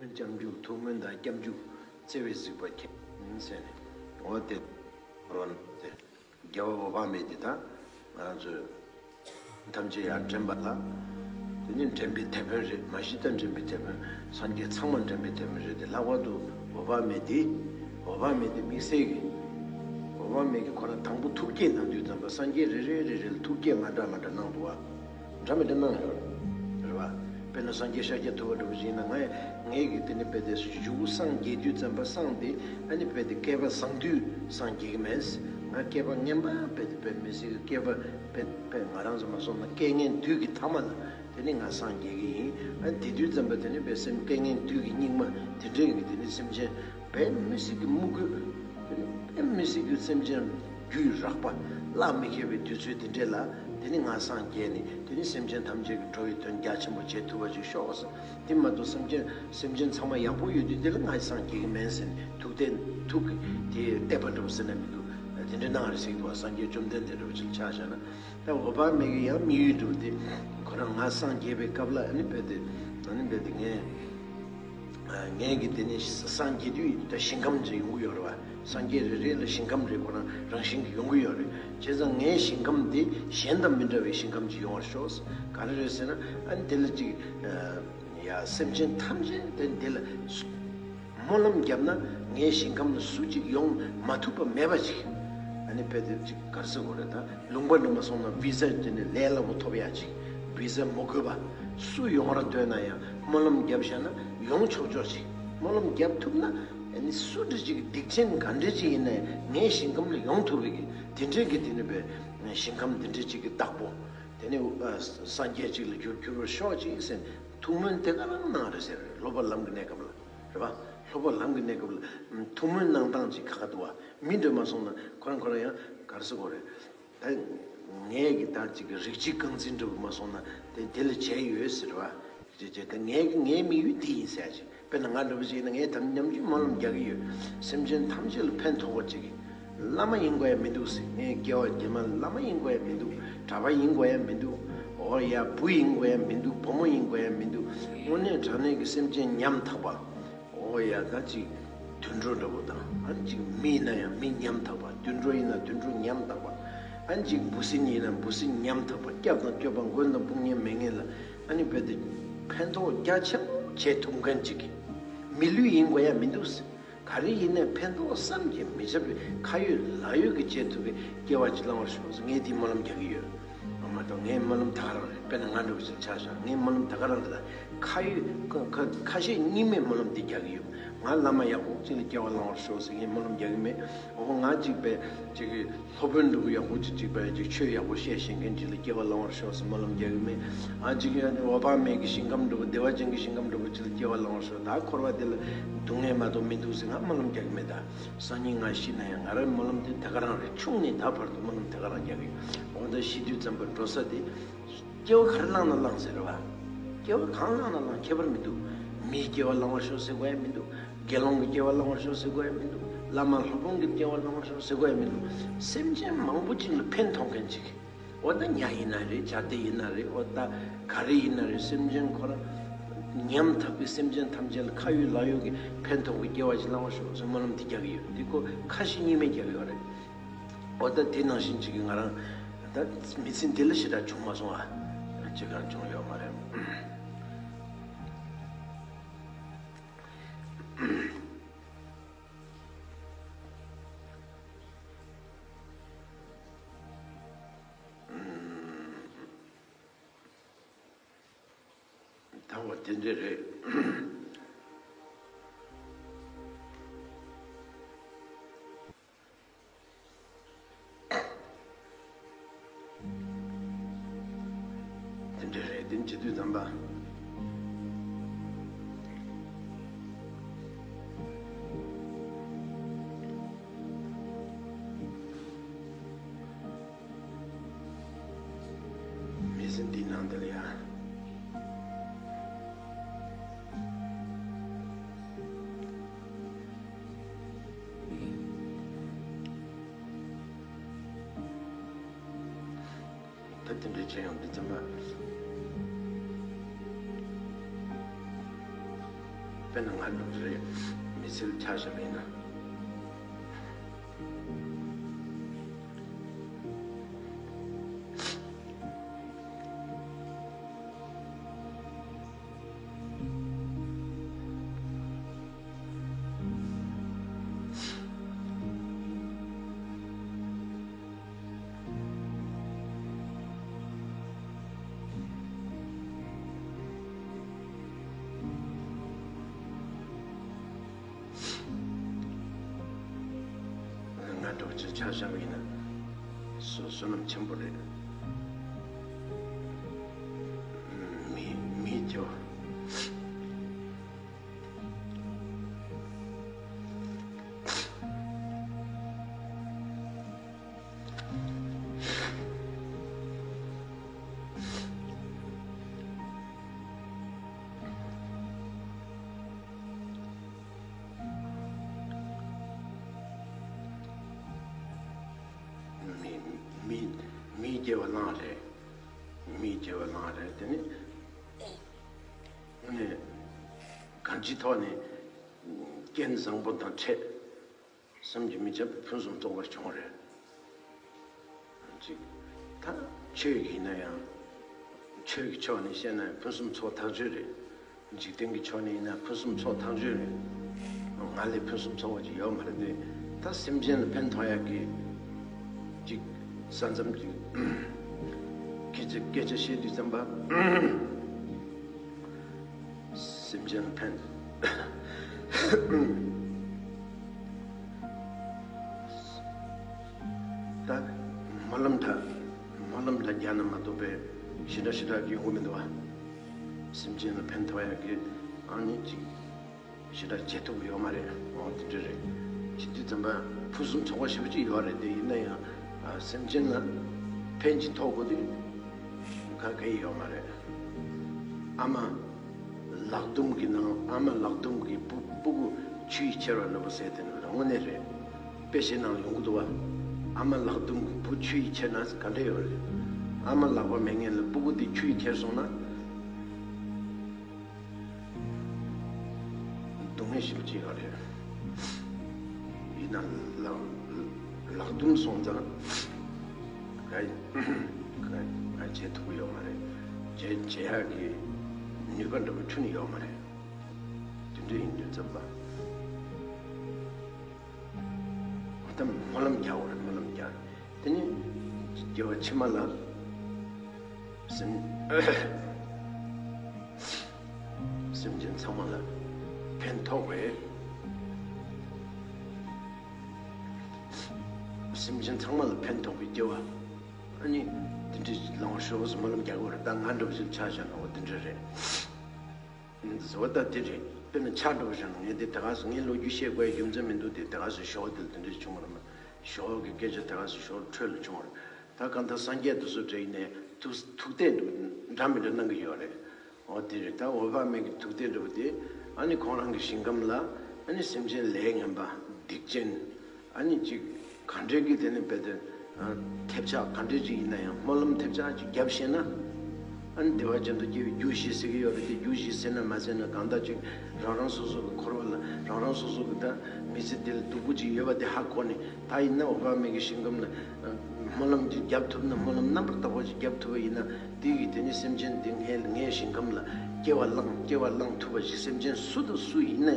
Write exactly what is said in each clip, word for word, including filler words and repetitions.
སྐྱབས་འཇུག་ཐུགས་སྨོན་དང་སྐྱབས་འཇུག་བརྩེ་བས་གཟིགས་པ་མཁྱེན་ཟེར་ནས། འོ་དེ་རོ་ན་དེ་རྒྱལ་བ་འོད་དཔག་མེད་དེ་དང་ང་རང་ཚོས་ཐམས་ཅད་ཡང་འདྲེན་པ་ལ། དེ་ནི་འདྲེན་པའི་དེད་དཔོན་རེད། མ་གཞི་ད་འདྲེན་པའི་དེད་དཔོན། སངས་རྒྱས་ཚང་མ་འདྲེན་པའི་དེད་དཔོན་རེད་དེ། ལྷག་པར་དུ་འོད་དཔག་མེད་དེ། འོད་དཔག་མེད་དེ་དམིགས་བསལ་གྱི། འོད་དཔག་མེད་ཀྱི་ཁོ་རང་དང་པོ་ཐུགས་བསྐྱེད་གནང་དུས་ཙམ་པ་སངས་རྒྱས་རེ་རེ་རེ་རེ་ལ་ཐུགས་བསྐྱེད་མ་འདྲ་མ་འདྲ་གནང་འདུག་བ། འདྲ་མི་འདྲ་གནང་ཡོད་རེད་བ། དཔེར་ན་སངས་རྒྱས་ཤཱཀྱ་ཐུབ་པ་འདྲ་པོ་ཞིག་ཡིན་ན། ངས་ངས་ཀྱི་དེ་ནི་དཔེ་དེ་མཇུག་སངས་རྒྱས་དུས་ཙམ་པ་སངས་ཏེ། ཨ་ནི་དཔེ་དེ་བསྐལ་པ་བཟང་དུས་སངས་རྒྱས་ཀྱི་མེད། ང་བསྐལ་པ་ངན་པ་དཔེ་དེ་དཔེ་མི་སྲིད་ཀྱི་བསྐལ་པ་དཔེ་དཔེ་ང་རང་ཚོ་མ་སོང་ན་བསྐལ་ངན་དུས་ཀྱི་ཐ་མ་ལ་དེ་ནི་ང་སངས་རྒྱས་ཀྱི་ཡིན། ཨ་ནི་དེ་དུས་ཙམ་པ་དེ་ནི་དཔེ་སེམས་བསྐལ་ངན་དུས་ཀྱི་སྙིགས་མ་དེ་འདྲས་ཀྱི་དེ་ནི་སེམས་ཅན་དཔེ་མི་སྲིད་ཀྱི་མུ་གུ། དེ་ནི་དཔེ་མི་སྲིད་ཀྱི་སེམས་ཅན་རྒྱུད་རགས་པ་བླ་མི་ཁེལ་བའི་དུས་ཚོད་དེ་འདྲས་ལ་དེ་ནི་ང་སངས་རྒྱས་ནས་དེ་ནི་སེམས་ཅན་ཐམས་ཅད་ཀྱི་འགྲོ་བའི་དོན་རྒྱ་ཆེན་པོ་བྱེད་ཐུབ་པ་ཅིག་ཤོག་ཟེར། དེ་མ་གཏོགས་སེམས་ཅན་སེམས་ཅན་ཚང་མ་ཡག་པོ་ཡོད་དུས་དེ་ལ་ང་སངས་རྒྱས་ཀྱི་མེད་ཟེར་ནས་ཐུགས་གཏད་ཐུགས་ཀྱི་དེ་གཏད་པ་འདྲ་པོ་ཟེར་ན་མི་འདུག་དེ་འདྲས་གནང་རེད་ཟེར་གྱི་འདུག་བ། སངས་རྒྱས་བཅོམ་ལྡན་འདས་འདྲ་པོ་ཅིག་ཆ་བཞག་ན། ད་འོད་དཔག་མེད་ཀྱི་ཡང་དམིགས་ཡུལ་འདྲ་པོ་དེ་ཁོ་རང་ང་སངས་རྒྱས་པའི་སྐབས་ལ་ཨ་ནི་དཔེ་དེ་ཨ་ནི་དཔེ་དེ་ངས། ངས་ཀྱི་དེ་ནི་སངས་རྒྱས་དུས་ད་ཞིང་ཁམས་ཅིག་ཡོང་གི་ཡོད་རེད་བ། སངས་རྒྱས་རེ་རེ་ལ་ཞིང་ཁམས་རེ་ཁོ་རང་རང་བཞིན་གྱིས་ཡོང་གི་ཡོད་རེད། བྱས་ཙང་ངའི་ཞིང་ཁམས་དེ་གཞན་དང་མི་འདྲ་བའི་ཞིང་ཁམས་ཅིག་ཡོང་བར་ཤོག་ག་རེ་རེད་ཟེར་ན། ཨ་ནི་དེ་ལ་ཅིག་ཡ་སེམས་ཅན་ཐམས་ཅད་དེ་འདི་ལ་སྨོན་ལམ་བརྒྱབ་ན་ངའི་ཞིང་ཁམས་ལ་སུ་གཅིག་ཡོང་མ་ཐུབ་པ་མེད་པ་ཅིག་ཨ་ནི་དཔེ་དེ་ཅིག་ག་རེ་ཟེར་དགོས་རེད། ད་ལུང་པ་འགྲོ་མ་སོང་ན་བི་ཟ་དེ་ནི་ལས་སླ་པོ་ཐོབ་ཡ་ཅིག་བི་ཟ་མ་དགོས་པ། སུ་ཡོང་བར་འདོད་ན་ཡང་སྨོན་ལམ་བརྒྱབ་བཞག་ན་ཡོང་ཆོག་ཆོག་ཅིག་སྨོན་ལམ་བརྒྱབ་ཐུབ་ན་ཨ་ནི་སུ་འདྲ་ཅིག་སྡིག་ཅན་ག་འདྲ་ཅིག་ཡིན་ན་ཡང་ངའི་ཞིང་ཁམས་ལ་ཡོང་ཐུབ་པའི་གི་དེ་འདྲའི་གི་དེ་ནི་བའི་ཞིང་ཁམས་དེ་འདྲ་ཅིག་གི་བདག་པོ། དེ་ནི་སངས་རྒྱས་ཅིག་ལ་འགྱུར་འགྱུར་བར་ཤོག་ཅིག་ཟེར་ཐུགས་སྨོན་དེ་ག་རང་གནང་རེད་ཟེར། སློབ་པ་ལམ་གྱི་གནས་སྐབས་ལ་རེད་བ། སློབ་པ་ལམ་གྱི་གནས་སྐབས་ལ་ཐུགས་སྨོན་གནང་སྟངས་ཅིག་ཁག་ཁག་འདུག་བ། མི་འདྲ་མ་སོང་ན་ཁོ་རང་ཁོ་རང་ཡང་ག་རེ་ཟེར་དགོས་རེད། ད་ངས་ཀྱི་ད་ཅིག་རིགས་གཅིག་རྐང་འཛིན་འདྲ་པོ་མ་སོང་ན་དེ་དེ་ལ་བྱས་ཡོད་ཟེར་བ། ཅེས་བྱས་ད་ངའི་ངའི་དམིགས་ཡུལ་འདི་ཡིན་ཟེར་ཅིག་དཔེར་ན་ང་འདྲ་པོ་ཅིག་ཡིན་ན་ངས་ད་ནམ་རྒྱུན་སྨོན་ལམ་རྒྱག་གི་ཡོད། སེམས་ཅན་ཐམས་ཅད་ལ་ཕན་ཐོགས་པ་ཅིག་བླ་མ་ཡིན་དགོས་ཡ་མི་འདུག་ཟེར། ངས་སྐྱེ་བ་རྗེས་མ་བླ་མ་ཡིན་དགོས་ཡ་མི་འདུག་གྲྭ་པ་ཡིན་དགོས་ཡ་མི་འདུག་འོ་ཡ་བུ་ཡིན་དགོས་ཡ་མི་འདུག་བུ་མོ་ཡིན་དགོས་ཡ་མི་འདུག་དངོས་གནས་དྲང་གནས་ཀྱི་སེམས་ཅན་ཉམ་ཐག་པ། འོ་ཡ་ད་ཅིག་དུད་འགྲོ་འདྲ་པོ་དང་ཨ་ཅིག་མི་ཡིན་ན་ཡང་མི་ཉམ་ཐག་པ། དུད་འགྲོ་ཡིན་ན་དུད་འགྲོ་ཉམ་ཐག་པ། ཨ་ཅིག་འབུ་སྲིན་ཡིན་ན་འབུ་སྲིན་ཉམ་ཐག་པ། སྐྱབས་དང་སྐྱོབ་པ་མགོན་དང་དཔུང་གཉེན་མེད་མཁན་ལ་ཨ་ནི་རྦད་དེ་ཕན་ཐོགས་རྒྱ་ཆེན་པོ་བྱེད་ཐུབ་མཁན་ཅིག་མི་ལུས་ཡིན་དགོས་ཡ་མི་འདུག་ཟེར། ག་རེ་ཡིན་ནའི་ཕན་ཐོགས་བསམ་གྱིས་མི་ཁྱབ་པའི་ཁ་ཡོད་ལག་ཡོད་ཀྱི་བྱེད་ཐུབ་པའི་སྐྱེ་བ་ཅིག་བླང་བར་ཤོག་ཟེར་ངས་འདི་སྨོན་ལམ་རྒྱག་གི་ཡོད། མ་གཏོགས་ངའི་སྨོན་ལམ་ད་ག་རང་རེད། དཔེར་ན་ང་འདྲ་བོ་ཞིག་ཆ་བཞག་ངའི་སྨོན་ལམ་ད་ག་རང་རེད། ད་ཁ་ཡོད་ཁ་ཁ་ཁ་ཤས་གཉིས་མའི་སྨོན་ལམ་འདི་རྒྱག་གི་ཡོད། ང་བླ་མ་ཡག་པོ་ཅིག་ལ་སྐྱེ་བ་བླང་བར་ཤོག་ཟེར་ངས་སྨོན་ལམ་རྒྱག་གི་མེད། འོ་ང་ཅིག་པས་ཅིག་གི་སློབ་དཔོན་འདྲ་བོ་ཡག་པོ་ཅིག་ཅིག་པས་ཅིག་ཆོས་ཡག་པོ་བཤད་ཤེས་མཁན་ཅིག་ལ་སྐྱེ་བ་བླང་བར་ཤོག་ཟེར་སྨོན་ལམ་རྒྱག་གི་མེད། ཨ་ཅིག་ཡང་འོད་དཔག་མེད་ཀྱི་ཞིང་ཁམས་འདྲ་བོ་བདེ་བ་ཅན་གྱི་ཞིང་ཁམས་འདྲ་བོ་ཅིག་ལ་སྐྱེ་བ་བླང་བར་ཤོག་ད་འཁོར་བ་འདི་ལ་སྡུག་བསྔལ་མ་གཏོགས་མི་འདུག་ཟེར་ང་སྨོན་ལམ་རྒྱག་གི་མེད། ད་སང་ཉིན་ང་ཤི་ན་ཡང་ང་རའི་སྨོན་ལམ་དེ་ད་ག་རང་རེད། ཆུང་ནས་ད་བར་དུ་སྨོན་ལམ་ད་ག་རང་རྒྱག་གི་ཡོད། འོ་ད་ཤི་དུས་ཙམ་པ་འགྲོ་ས་དེ། སྐྱེ་བ་ག་རེ་བླངས་ན་བླངས་ཟེར་བ། སྐྱེ་བ་གང་བླངས་ན་བླངས་ཁྱད་པར་མི་འདུག་མིའི་སྐྱེ་བ་བླང་བར་ཤོག་ཟེར་དགོས་ཡ་མི་འདུག་དགེ་སློང་གི་སྐྱེ་བ་བླང་བར་ཤོག་ཟེར་དགོས་ཡ་མི་འདུག་བླ་མ་སློབ་དཔོན་གྱི་སྐྱེ་བ་བླང་བར་ཤོག་ཟེར་དགོས་ཡ་མི་འདུག་སེམས་ཅན་མང་པོ་ཅིག་ལ་ཕན་ཐོགས་མཁན་ཅིག་འོ་ད་ཉ་ཡིན་ན་རེད། བྱ་དེ་ཡིན་ན་རེད། འོ་ད་ག་རེ་ཡིན་ན་རེད། སེམས་ཅན་ཁོ་རང་ཉམ་ཐག་པའི་སེམས་ཅན་ཐམས་ཅད་ལ་ཁ་ཡོད་ལག་ཡོད་ཀྱི་ཕན་ཐོགས་པའི་སྐྱེ་བ་ཅིག་བླང་བར་ཤོག་ཟེར་སྨོན་ལམ་འདི་རྒྱག་གི་ཡོད། འདི་ཁོ་ཁ་ཞེ་གཉིས་མེད་རྒྱག་གི་ཡོད་རེད། འོ་ད་དེ་ནང་བཞིན་ཅིག་གི་ང་རང་ད་མི་ཚེ་འདི་ལ་ཞེ་དྲག་བྱུང་མ་སོང་ཨ། ཅི་གང་བྱུང་ཡོད་མ་རེད། ད་འོ་དེ་འདྲ་རེད། དེ་འདྲ་རེད། དེ་བྱེད་དུས་ཙམ་པ། མི་ཚེ་འདིའི་ནང་དེ་ལ་ཡང་། ད་དེ་འདྲའི་ཆེ་ཡང་འདི་ཙམ་པ། དཔེར་ན་ང་འདྲ་བོ་རེད། མི་ཚེ་ལ་ཆ་བཞག་པ་ཡིན་ན། ང་འདྲ་བོ་ཅིག་ཆ་བཞག་པ་ཡིན་ན། བསོད་བསོད་ནམས་ཆེན་པོ་རེད། མི་མི་སྐྱེ་བ། མི་མི་མི་སྐྱེ་བ་བླངས་རེད། མི་སྐྱེ་བ་བླངས་རེད། དེ་ནི་ནི་གང་ཅིའི་ཐོག་ནས་རྐྱེན་བཟང་པོ་དང་འཕྲད། བསམ་གྱིས་མི་ཁྱབ་པའི་ཕུན་སུམ་ཚོགས་པ་བྱུང་རེད། ཅིག་ད་ཆོས་ཀྱི་ཡིན་ན་ཡང་། ཆོས་ཀྱི་ཕྱོགས་ནས་བཤད་ན་ཕུན་སུམ་ཚོགས་ཐག་ཆོད་རེད། འཇིག་རྟེན་གྱི་ཕྱོགས་ནས་ཡིན་ན་ཕུན་སུམ་ཚོགས་ཐག་ཆོད་རེད། ང་ལས་ཕུན་སུམ་ཚོགས་པ་ཅིག་ཡོད་མ་རེད་དེ། ད་སེམས་ཅན་ལ་ཕན་ཐོགས་ཡག་གི་ཅིག་ས་མཚམས་ཅིག་སྐད་ཆ་སྐད་ཆ་བཤད་དུས་ཙམ་པ། སེམས་ཅན་ལ་ཕན། ད་སྨོན་ལམ་འདྲ། སྨོན་ལམ་འདྲ་རྒྱག་ན་མ་གཏོགས་པའི་ཞེ་དྲག་ཞེ་དྲག་གི་ཡོང་གི་མི་འདུག་བ། སེམས་ཅན་ལ་ཕན་ཐོགས་ཡག་གི་ཨ་ནི་ཅིག་ཞེ་དྲག་བྱེད་ཐུབ་ཡོད་མ་རེད། འོ་དེ་འདྲ་རེད། བྱེད་དུས་ཙམ་པ་ཕུན་སུམ་ཚོགས་པ་ཞེ་པོ་ཅིག་ཡོད་རེད་དེ། ཡིན་ན་ཡང་ཨ་སེམས་ཅན་ལ་ཕན་ཅིག་ཐོགས་དགོས་དུས་ག་གེ་ཡོད་མ་རེད། ཨ་མ་ལག་རྡུམ་གྱི་ནང་། ཨ་མ་ལག་རྡུམ་གྱི་སྤུ་སྤུ་གུ་ཆུ་ཡིས་ཁྱེར་བ་འདྲ་པོ་ཟེར་དེ་ནི་དངོས་གནས་རེད། དཔེ་ཆའི་ནང་ཡོང་གི་འདུག་བ། ཨ་མ་ལག་རྡུམ་གྱི་བུ་ཆུ་ཡིས་ཁྱེར་ན་ག་འདྲ་ཡོད་རེད། ཨ་མ་ལག་པ་མེད་མཁན་ལ་སྤུ་གུ་དེ་ཆུ་ཡིས་ཁྱེར་སོང་ན། སྡུག་བསྔལ་ཞེ་པོ་ཅིག་ཡོད་རེད། ཡིན་ན་ལག་ལག་རྡུམ་སོང་ཙང་ག་ག་ག་བྱེད་ཐུབ་ཀྱི་ཡོད་མ་རེད། བྱེད་བྱེད་ཡག་གི་ནུས་པ་འདྲ་པོ་ཁྱོན་ནས་ཡོད་མ་རེད། དེ་འདྲ་ཡིན་དུས་ཙམ་པ། ད་སྨོན་ལམ་རྒྱག་དགོས་རེད། སྨོན་ལམ་རྒྱག་དེ་ནི་སྐྱེ་བ་ཕྱི་མ་ལ་སེམས་སེམས་ཅན་ཚང་མ་ལ་ཕན་ཐོགས་པའི། སེམས་ཅན་ཚང་མ་ལ་ཕན་ཐོགས་པའི་སྐྱེ་བ། ཨ་ནི་དེ་འདྲའི་ལང་བ་ཤོག་ཟེར་སྨོན་ལམ་རྒྱག་དགོས་རེད། ད་ང་འདྲ་པོ་ཞིག་ཆ་བཞག་ན་འོ་དེ་འདྲ་རེད། བཟོ་ལྟ་དེ་རེད། དཔེར་ན་ཆ་འགྲོ་བཞག་ན་ངས་དེ་དེ་ག་སུ་ངས་ལོ་རྒྱུས་བཤད་དགོས་ཡ་རྒྱུ་མཚན་མི་འདུག་དེ་དེ་ག་སུ་ཞོག་དེ་ལ་དེ་འདྲ་བྱུང་བ་རེད་མ། ཞོག་གི་སྐད་ཆ་དེ་ག་སུ་ཞོག་འཕྲོས་ལ་བྱུང་བ་རེད། ད་གང་ལྟར་སངས་རྒྱས་དེ་ཚོ་འདྲ་ཡིན་ནའི་ཐུགས་ཐུགས་གཏད་འདྲ་མི་འདྲ་གནང་གི་ཡོད་རེད། འོ་དེ་རེད། ད་འོད་དཔག་མེད་ཀྱི་ཐུགས་གཏད་འདྲ་པོ་དེ་ཨ་ནི་ཁོང་རང་གི་ཞིང་ཁམས་ལ་ཨ་ནི་སེམས་ཅན་ལས་ངན་པ་སྡིག་ཅན། ཨ་ནི་ཅིག་ག་འདྲའི་གི་དེ་ནི་རྦད་དེ་ཨ་ཐེབས་ཆག་ག་འདྲའི་ཅིག་ཡིན་ན་ཡང་སྨོན་ལམ་ཐེབས་ཆག་ཅིག་བརྒྱབ་ཤེས་ན། ཨ་ནི་བདེ་བ་ཅན་དུ་སྐྱེ་བའི་རྒྱུ་བཞི་ཟེར་གི་ཡོད་རེད་དེ། རྒྱུ་བཞི་ཟེར་ན་མ་ཟེར་ན་གང་ལྟར་ཅིག་རང་རང་སོ་སོ་གི་འཁོར་བ་ལ་རང་རང་སོ་སོ་གི་ད་མི་ཚེ་འདི་ལ་སྡུག་པོ་ཅིག་ཡོད་པ་དེ་ཧ་གོ་ནས། ད་ཡིན་ན་འོད་དཔག་མེད་ཀྱི་ཞིང་ཁམས་ལ་ཨ་སྨོན་ལམ་ཅིག་བརྒྱབ་ཐུབ་ན། སྨོན་ལམ་རྣམ་པར་དག་པ་ཅིག་བརྒྱབ་ཐུབ་པ་ཡིན་ན། དེ་གིས་དེ་ནི་སེམས་ཅན་འདི་ངའི་ངའི་ཞིང་ཁམས་ལ་སྐྱེ་བ་བླངས་སྐྱེ་བ་བླངས་ཐུབ་པ་ཞིག་སེམས་ཅན་སུ་དང་སུ་ཡིན་ན་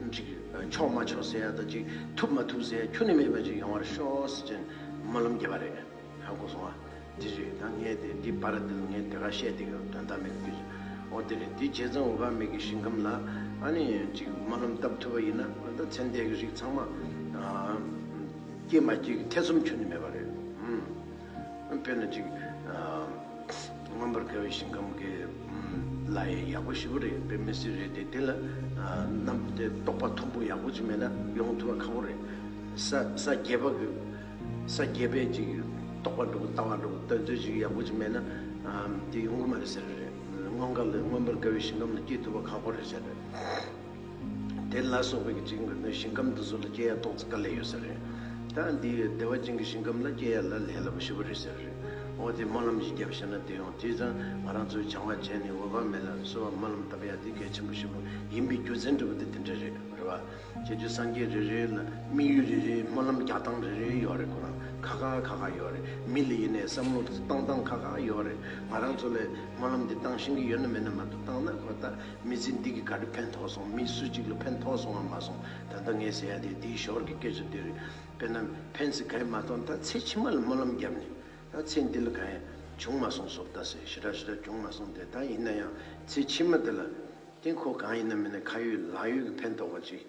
ཡང་ཅིག་ཆོག་མ་ཆོག་ཟེར་ཡ་དང་ཅིག་ཐུབ་མ་ཐུབ་ཟེར་ཡ་ཁྱོན་ནས་མེད་པ་ཅིག་ཡོང་བར་ཤོག་ཟེར་ཅན་སྨོན་ལམ་བརྒྱབ་པ་རེད། ཧ་གོ་སོང་ཨ། དེ་རེད། ད་ངས་དེ་འདི་བར་དེ་ལ་ངས་དེ་ག་བཤད་དེ་ག་དོན་དག་མེད་གི། འོ་དེ་རེད། དེ་བྱས་ཙང་འོད་དཔག་མེད་ཀྱི་ཞིང་ཁམས་ལ་ཨ་ནི་ཅིག་སྨོན་ལམ་བཏབ་ཐུབ་པ་ཡིན་ན། ད་ཚེ་འདས་ཀྱི་རིགས་ཚང་མ་ཨ་སྐྱེས་མ་སྐྱེས་ཀྱི་ཐེ་ཚོམ་ཁྱོན་ནས་མེད་པ་རེད། ཨུམ། དཔེར་ན་ཅིག་ཨ་མངོན་པར་དགའ་བའི་ཞིང་ཁམས་ཀྱི་ལ་ཡང་ཡག་པོ་ཞེ་པོ་རེད། དཔེ་མི་སྲིད་རེད་དེ། དེ་ལ་ཨ་རྣམ་དེ་རྟོགས་པ་མཐོན་པོ་ཡག་པོ་ཅིག་མེད་ན་ཡོང་ཐུབ་པ་ཁག་པོ་རེད། ས་ས་བརྒྱད་པ་གི་ས་བརྒྱད་པའི་ཅིག་རྟོགས་པ་འགྲོ་ལྟ་བ་འགྲོ་དོན་དོན་ཅིག་ཡག་པོ་ཅིག་མེད་ན་ཨ་དེ་ཡོང་གི་མ་རེད་ཟེར་རེད། མངོན་དགའ་ལ་མངོན་པར་དགའ་བའི་ཞིང་ཁམས་ལ་སྐྱེ་ཐུབ་པ་ཁག་པོ་རེད་ཟེར་རེད། དེ་ལ་སོགས་པའི་གི་ཅིག་ཞིང་ཁམས་དེ་ཚོ་ལ་སྐྱེ་ཡ་ཏོག་ཙམ་དཀའ་ལས་ཡོད་ས་རེད། ད་འདི་བདེ་བ་ཅན་གྱི་ཞིང་ཁམས་ལ་སྐྱེ་ཡ་ལ་ལས་སླ་པོ་ཞེ་པོ་རེད་ཟེར་རེད། འོ་དེ་སྨོན་ལམ་ཞིག་བརྒྱབ་བཞག་ན་དེ་ཡོང་། དེ་ཙང་ང་རང་ཚོའི་བྱ་བ་བྱས་ནས་འོད་དཔག་མེད་ལ་གསོལ་བ་སྨོན་ལམ་བཏབ་ཡ་དེ་གལ་ཆེན་པོ་ཞིག་ཡིན་པའི་རྒྱུ་མཚན་འདྲ་པོ་དེ་དེ་འདྲ་རེད། རེད་བ། ཁྱེད་ཚོ་སངས་རྒྱས་རེ་རེ་ལ་དམིགས་ཡུལ་རེ་རེ་སྨོན་ལམ་རྒྱག་སྟངས་རེ་རེ་ཡོད་རེད། ཁོ་རང་ཁ་ཁ་ཁ་ཁ་ཡོད་རེད། མི་ལ་ཡིན་ནའི་བསམ་བློ་བཏང་སྟངས་ཁ་ཁ་ཡོད་རེད། ང་རང་ཚོ་ལ་སྨོན་ལམ་འདི་བཏང་ཤེས་ཀྱི་ཡོད་ན་མེད་ན་མ་གཏོགས། བཏང་ན་ཁོ་ད་མི་ཚེ་འདི་གི་ག་རེ་ཕན་ཐོགས་སོང་། མི་སུ་གཅིག་ལ་ཕན་ཐོགས་སོང་བ་མ་སོང་། ད་ལྟ་ངས་ཟེར་ཡ་དེ་དེའི་ཞོར་གྱི་སྐད་ཆ་དེ་རེད། དཔེར་ན་ཕན་ཚུན་ག་རེ་མ་གཏོགས། ད་ཚེ་ཕྱི་མ་ལ་སྨོན་ལམ་བརྒྱབ་ནས། ད་ཚེ་འདི་ལ་གང་ཡང་བྱུང་མ་སོང་བཟོ་ལྟ་ཟེར། ཞེ་དྲག་ཞེ་དྲག་བྱུང་མ་སོང་སྟེ། ད་ཡིན་ན་ཡང་ཚེ་ཕྱི་མ་འདི་ལ་དེ་ཁོ་གང་ཡིན་ན་མིན་ན་ཁ་ཡོད་ལག་ཡོད་ཀྱི་ཕན་ཐོགས་པ་ཅིག་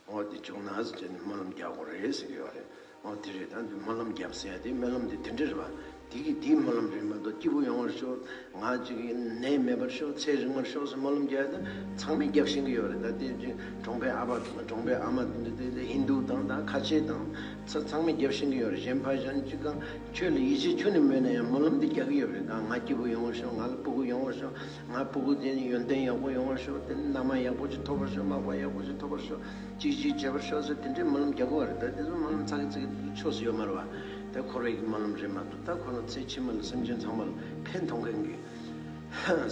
འོ་དེ་བྱུང་ན་ཟེར་བྱས་ནས་སྨོན་ལམ་རྒྱག་དགོས་རེད་ཟེར་གྱི་ཡོད་རེད། འོ་དེ་རེད། ད་འདི་སྨོན་ལམ་རྒྱབ་ཟེར་ཡ་དེ་སྨོན་ལམ་དེ་དེ་འདྲ་རེད་བ། དེ་གི་དེའི་སྨོན་ལམ་རེད་མ་གཏོགས། སྐྱིད་པོ་ཡོང་བར་ཤོག། ང་ཅིག་ནད་མེད་པར་ཤོག། ཚེ་རིང་བར་ཤོག་ཟེར་སྨོན་ལམ་རྒྱག་ཡ་ད་ཚང་མས་རྒྱབ་ཤེས་ཀྱི་ཡོད་རེད། ད་དེ་གྲོང་པའི་ཨ་ཕ་དང་གྲོང་པའི་ཨ་མ་དེ་འདྲ་དེ་ཧིན་དུ་དང་ད་ཁ་ཆེ་དང་ཚ་ཚང་མས་རྒྱབ་ཤེས་ཀྱི་ཡོད་རེད། གཞན་ཕ་གཞན་གཅིག་གང་ཆོས་ལ་ཡིད་ཆེས་ཁྱོན་ནས་མེད་ན་ཡང་སྨོན་ལམ་འདི་རྒྱག་གི་ཡོད་རེད། ང་ང་སྐྱིད་པོ་ཡོང་བར་ཤོག། ང་ལ་སྤུ་གུ་ཡོང་བར་ཤོག། ང་སྤུ་གུ་དེ་ནི་ཡོན་ཏན་ཡག་པོ་ཡོང་བར་ཤོག། དེ་ནི་མནའ་མ་ཡག་པོ་ཅིག་ཐོབ་པར་ཤོག། མག་པ་ཡག་པོ་ཅིག་ཐོབ་པར་ཤོག། གཅིག་གཅིག་བྱེད་པར་ཤོག་ཟེར་དེ་འདྲའི་སྨོན་ལམ་རྒྱག་དགོས་རེད། ད་དེ་ཚོ་སྨོན་ལམ་ཚ་གི་ཚ་གི་ཆོས་སུ་ཡོད་མ་རེད་བ། དེ་འཁོར་བའི་སྨོན་ལམ་རེད་མ་གཏོགས། ད་ཁོ་རང་ཚེ་ཕྱི་མ་ལ་སེམས་ཅན་ཚང་མ་ལ་ཕན་ཐོགས་མཁན་གྱི།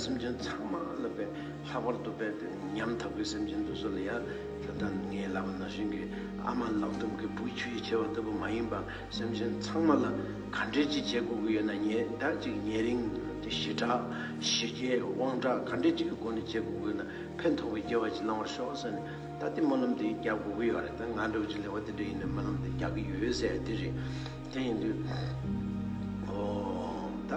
སེམས་ཅན་ཚང་མ་ལ་དཔེ་ལྷག་པར་དུ་དཔེ་དེ་ཉམ་ཐག་པའི་སེམས་ཅན་དེ་ཚོ་ལ་ཡ། ད་ལྟ་ངས་ལབ་པ་ནང་བཞིན་གྱི་ཨ་མ་ལག་སྒྲོམ་གྱི་བུ་ཁྱུ་ཡིས་བྱས་པ་ལྟ་བུ་མ་ཡིན་པ། སེམས་ཅན་ཚང་མ་ལ་ག་འདྲས་ཅིག་བྱེད་དགོས་ཀྱི་ཡོད་ན། ཉེ་ད་ཅིག་ཉེ་རིང་དེ་ཞི་དྲག་ཞི་རྒྱས་དབང་དྲག་ག་འདྲས་ཅིག་གི་སྒོ་ནས་བྱེད་དགོས་ཀྱི་ཡོད་ན། ཕན་ཐོགས་པའི་སྐྱེ་བ་ཅིག་བླང་བར་ཤོག་ཟེར་ནས། ད་དེ་སྨོན་ལམ་དེ་རྒྱག་དགོས་ཀྱི་ཡོད་རེད། ད་ང་འདྲ་བོ་ཅིག་ལས་བ་དེ་འདྲ་ཡིན་ན་སྨོན་ལམ་དེ་རྒྱག་གི་ཡོད་ཟེར་དེ་རེད། དེ་ཡིན་དུས་ཨོ་ད།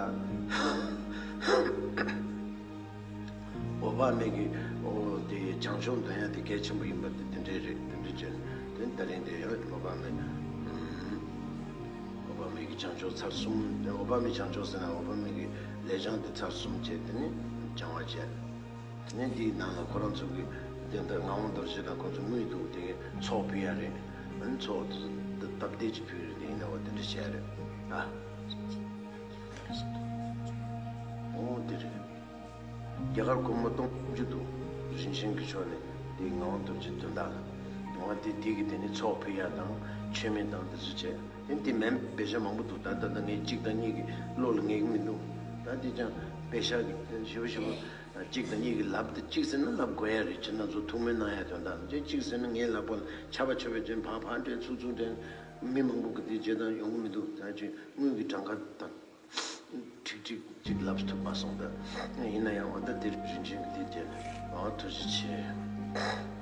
འོད་དཔག་མེད་ཀྱི་འོ་དེ་བྱང་ཆུབ་འདོན་ཡ་དེ་གལ་ཆེན་པོ་ཡིན་པ་དེ་དེ་འདྲས་རེད། དེ་འདྲས་བྱས་ནས་དེ་ད་རིང་དེ་ཡང་འོད་དཔག་མེད། འོད་དཔག་མེད་ཀྱི་བྱང་ཆུབ་ཚར་གསུམ། འོད་དཔག་མེད་བྱང་ཆུབ་ཟེར་ན་འོད་དཔག་མེད་ཀྱི་ལས་བྱང་དེ་ཚར་གསུམ་བྱས། དེ་ནས་སྦྱང་བ་བྱས། དེ་ནས་འདིའི་ནང་ལ་ཁོ་རང་ཚོ་གི་དེ་འདྲ་ངག་དབང་རྡོ་རྗེ་དང་ཁོ་ཚོ་དངུལ་འདུག། དེ་ཚོགས་ཕུལ་ཡ་རེད། ཨ་ནི་ཚོགས་སྟབས་བདེ་ཅིག་ཕུལ་རེད། དེ་ཡིན་ན་འོ་དེ་འདྲ་བྱས་རེད་ཨ། འོ་དེ་རེད། རྒྱ་གར་སྒོར་མོ་སྟོང་བཅུ་འདུག། རིན་ཆེན་གྱི་ཕྱོགས་ནས་དེ་ངག་དབང་རྡོ་རྗེ་དོན་དག་ལ། འོ་དེ་དེ་གི་དེ་ནི་ཚོགས་ཕུལ་ཡ་དང་མཆོད་མེ་དང་དེ་ཚོ་བྱས། དེ་དེ་མིན་པེ་ཤ་མང་པོ་འདུག། ད་ད་ལྟ་ངས་གཅིག་དང་གཉིས་ཀྱི་བློ་ལ་ངེས་ཀྱི་མི་འདུག། ད་དེ་ཅང་པེ་ཤ་གི་ཞེ་པོ་ཞེ་པོ། གཅིག་དང་གཉིས་ཀྱིས་ལབ་སྟེ། གཅིག་ཟེར་ན་ལབ་དགོས་ཡ་རེད། ཁྱེད་རང་ཚོ་ཐུགས་སྨོན་གནང་ཡ་དོན་དག་ཅིག། གཅིག་ཟེར་ན་ངའི་ལག་པ་ལ་ཆར་པ་ཆོད་པའི་ཅན་ཕར་ཕར་འདྲེན་ཚུར་ཚུར་འདྲེན། མི་མང་པོ་གི་དེ་བྱེད་སྟངས་ཡོང་གི་མི་འདུག། ད་ཅིག་དངུལ་གྱི་གྲངས་ཀ་དང་ཁྲིག་ཁྲིག་ཅིག་ལབ་ཐུབ་མ་སོང་། ད་ཡིན་ན་ཡང་འོ་ད་དེར་རིན་ཆེན་གྱི་དེ་བྱས་ཨ་ཐུགས་རྗེ་ཆེ།